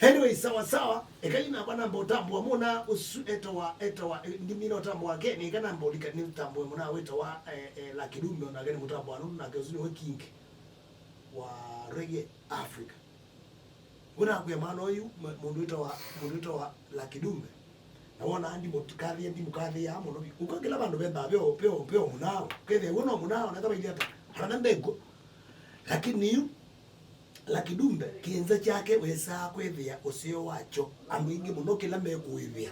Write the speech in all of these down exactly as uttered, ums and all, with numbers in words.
Anyway, sawa sawa. Eka yu nakwa namba ũtambũa mũna ũsu etawa, etawa, eh, ndimina ũtambũa wake, nĩ eka namba ũlika nĩ ũtambũe mũna wĩtawa, eh, eh, Lucky Dube, onake nĩ mũtambũa nũndũ nake ũsu nĩwe king wa reggae Africa. Ngũnakwĩa mwana ũyu, mũ-, mũndũ wĩtawa, mũndũ wĩtawa Lucky Dube. Na wona ndimũkathĩa, ndimũkathĩaa mũno vyũ. Ũkwakĩla vandũ vembaa veo, veo, veo mũnao. Kethĩa wona mũnao, na tavaili ata. Kana ndengũ. Lakini yu, Lucky Dube, kĩnza kyake wesaa kwĩthĩa ũseo wakyo andũ aingĩ mũno kĩla mekũĩvĩa.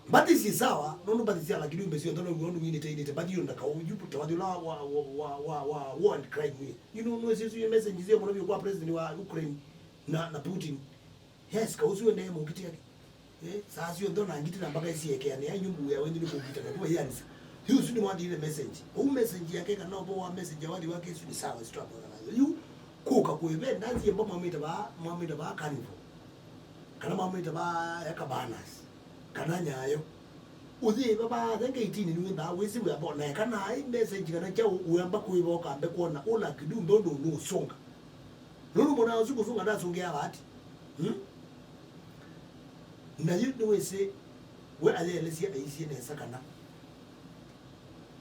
Mbathi syĩ sawa, nũndũ mbathi sya Lucky Dube syonthe now'o nũminĩte inĩte mbathi ũndaka ũyu, ta wathi ũla wa, wa, wa, wa, wa, war and crime wĩ. You know, nũĩsĩ isu message nzeo mũno vyũ kwa president wa Ukraine na, na Putin. Yes, ka ũsu endee mũkiti yake. Eh, saa syonthe ona ngiti na mpaka isiekea nĩ ayu mbu ya wenyu nĩ kũkita na kwa yanisa. Yu ũsu nĩ mwathile message. Ũu message yake kana ũbo wa message ya wathi wake isu nĩ sawa, sitwa kwa nayo. Yu kũka kwĩve ndanzi yemba mwamĩte ba, mwamĩte ba Carnival. Kana mwamĩte ba ya Cabanas. Kana Nyayo. Ũthi ba ba thenge itini nĩ wenda wĩsi wĩamba na kana ai message kana cha wĩamba kwĩva ũkambe kuona ũla kĩdumbe ũndũ nũsonga. Nũndũ mũna ũsu kũsunga ndasũngĩa vati. Hmm? Na yu nĩwĩsĩ, we ayeelesya aisye nesa kana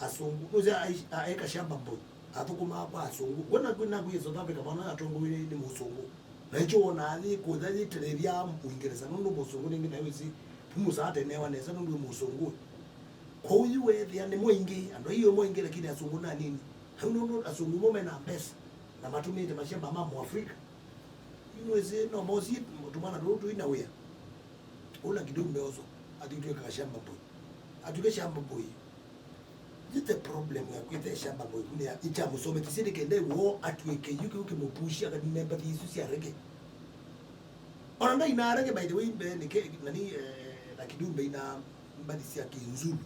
asũngũ. Nũsĩ ai-, a-, e Kashamba Boy, athũkũmaa kwa asũngũ. We nakwĩ, nakwĩ South Africa, mwana ũyũ atongoiwe nĩ mũsũngũ. Na ĩkyo wonaa yĩ kũtha yĩtelevya Ũingereza, nũndũ mũsũngũ nĩngĩ na wĩsĩ, mũsaa atenewa nesa nũndũ wĩ mũsũngũ. Kwoou yu weethĩa nĩ moingĩ, andũ aiũ moingĩ, lakini asũngũ na nini. Au nũndũ asũngũ mo mena mbesa, na matũmĩĩte mashamba ma Mũafrika. Yu nĩwĩsĩ no mosie tũmwana tũũ tũi na wĩa. Ũla Lucky Dube oso, atwĩka Kashamba Boy. Atwĩke Shamba Boy. Yu the problem ya kwĩtha Shamba Boy, kune ya, icha mũsome, tisini kende wo atwĩke, yu kĩu kĩmũpushia kanine mbathi isu sya reggae. Ona ndaina reggae, by the way, mbe, nĩ ke, nani, eh, Lucky Dube ina mbathi sya kĩnzulu.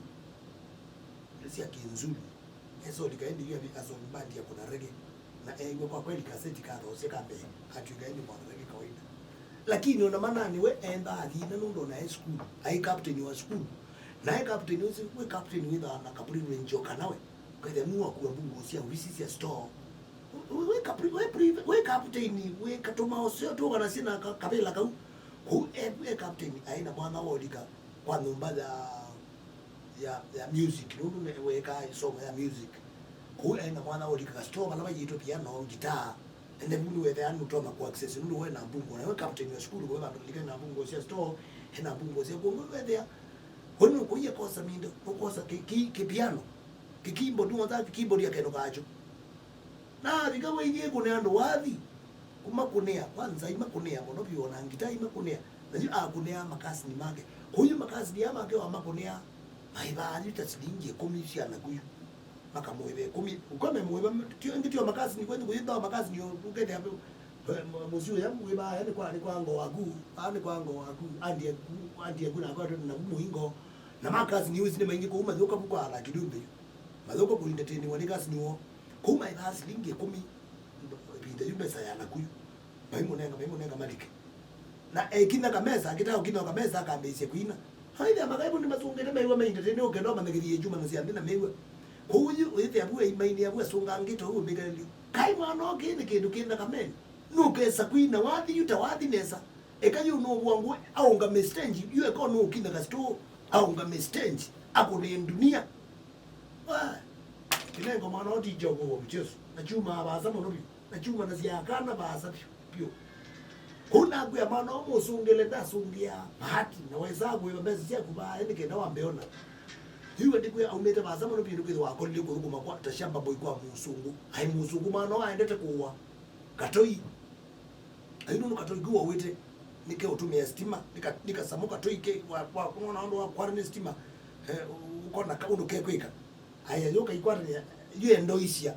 Sya kĩnzulu. Esoli kaendi yu avi asoli bandi ya kuna reggae. Na ewe kwa kweli kaseti kathoosya ka mbee, atw'ĩka ĩndĩ mwana reggae kawaida. Lakini ona manani we enda athina nũndũ ona e school, ai captain wa school. Na e captain ũsu, we captain wĩthaa na ka privilege o kana we. Kaithe mu wakua mbungo sya ovisi sya store. We, we, we, capri-, we, pri-, we captain, we katũma oseo tũkanasya na ka-, kavĩla kau. Kũu e, e captain aĩ na mwana wolika kwa nyũmba ya ya, ya music, nũndũ weekaa ĩsomo ya music. Kũu aĩ na mwana ũlikaga store vala vayĩtwe piano, guitar, ende vu nĩwethea nũtonya kũ access, nũndũ we na mbungo, na we captain wa sukulu, we vandũ lika na mbungo sya store, ena mbungo sya kw'o, wethea we nũkũie kosa mindo, nũkosa ki, ki, ki piano, ki keyboard, nũkosa ki keyboard ya keno kacho. Na avika waithi ĩkũnĩa andũ wathi, kũmakũnĩa, kwanza imakũnĩa mũno vyũ, ona ngita imakũnĩa, na yu akũnĩa makasini make. Kũu yu makasini aa make wamakũnĩa, maĩvaa yu ta silingi ĩkũmi sya naku yu. Makamũĩva ĩkũmi, ũkome mũĩva, tio, ĩngĩ tio makasini, kwenyu kũyĩthawa makasini, ũkethĩa mũsyĩ ũya wĩvaa, aya nĩ kwa, nĩ kwa ngo waku, aa nĩ kwa ngo waku, andi aku, andi aku nakwatwe naku mũingo. Na makasini ũsi nĩ maingĩ kũu mathũka vu kwa ala kĩdumbe yu. Mathũka kũindatĩniwa nĩ kasini woo. Kũu maĩvaa silingi ĩkũmi. Ĩvinda yu mbesa ya naku yu. Maimũnenga, maimũnenga malike. Na ekinya kamesa, akĩtaa ũkinya kamesa, akambĩĩsya kwina. Aithe amakaĩvu nĩmasũngĩte mew'a maindĩte nĩ ũkenda ũmanyĩkĩthie ĩkyuma na sya nthĩ na mew'a. Kwoou yu ũyĩthĩa vu aimaini avu asũngangĩte ũu ũmbĩkalĩlyo. Kaĩ mwana ũkĩ nĩ kĩndũ kĩ nthakameni. Nũkesa kwina wathi yu ta wathi nesa. Eka yu nũvua ngũĩ aũngame stage, yu eka nũkinya kasitoo, aũngame stage, akũne ndunia. Ah, kĩnengo mwana ũũ ti kya ũkũwa mchezo. Na kyumaa vaasa mũno vyũ. Na kyumanasya kana vaasa vyũ, vyũ. Kũu nakwĩa mwana ũũ mũsũngĩle ndasũngĩa bahati, na wesaa kũĩva mbesa syaku vaa nĩ kenda wambeona. Yu we ndikwĩa aumĩte vaasa mũno vyũ nĩkwĩthĩwa akolile kũthũkũma kwa ta shamba boy kwa mũsũngũ. Ai mũsũngũ mwana ũũ aendete kũũa katoi. Ai nũndũ katoi kĩu wawĩte nĩke ũtũmĩa stima, nĩ ka-, nĩ kasamũ katoi ke wa, wa, nona ũndũ wa kwara nĩ stima, eh, ũkona ka-, ũndũ kekwĩka. Aya, yo kaikwatania, yu endoisya,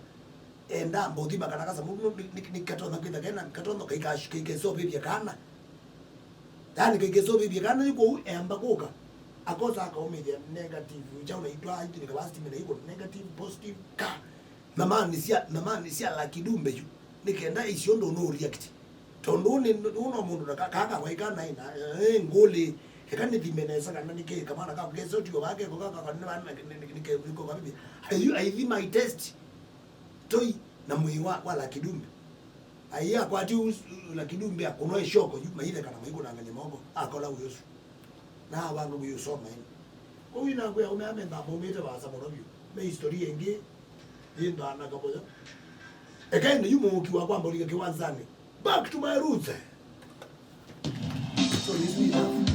enda mbothima kana kasamũ nũ-, nĩ, nĩ, nĩ katonya kwĩtha kena, katonya kaikashu-, kaikesovĩvya kana. Yani kaikesovĩvya kana, yu kũu emba kũka. Akosa akaumĩthya negative, kyaũ naitwa, itini kavaa stima na iko negative, positive, ka. Thamani sya, thamani sya Lucky Dube yu, nĩ kenda isio ndũ no react. Tondũ nĩ, nĩ, no mũndũ na ka-, kaka kwaika naĩ na, eh, ngũlĩ, eka nĩthime nesa kana nĩ kĩ, kamwana ka kesa ũtio wake, ko kaka, nĩ, nĩ, nĩ, nĩ, nĩ, nĩ, nĩ, ayu, aithima, i test toi na mwĩĩ wa, wa Lucky Dube. Aĩ akwati ũu, lakini umbe akũnwa ĩshoko yu, maitheka na maikũnangany'a moko, akola wĩ ũsu. Na avanga kũyĩũsoma ĩno. Kwoou inakwĩa aũme aa mendaa maumĩte vaasa mũno vyũ. Me historia ĩngĩ yĩndaa na kavoya. Eka ĩndĩ yu mũũki wa kwamba ũlika kĩwanzanĩ. Back to my roots. So this is enough.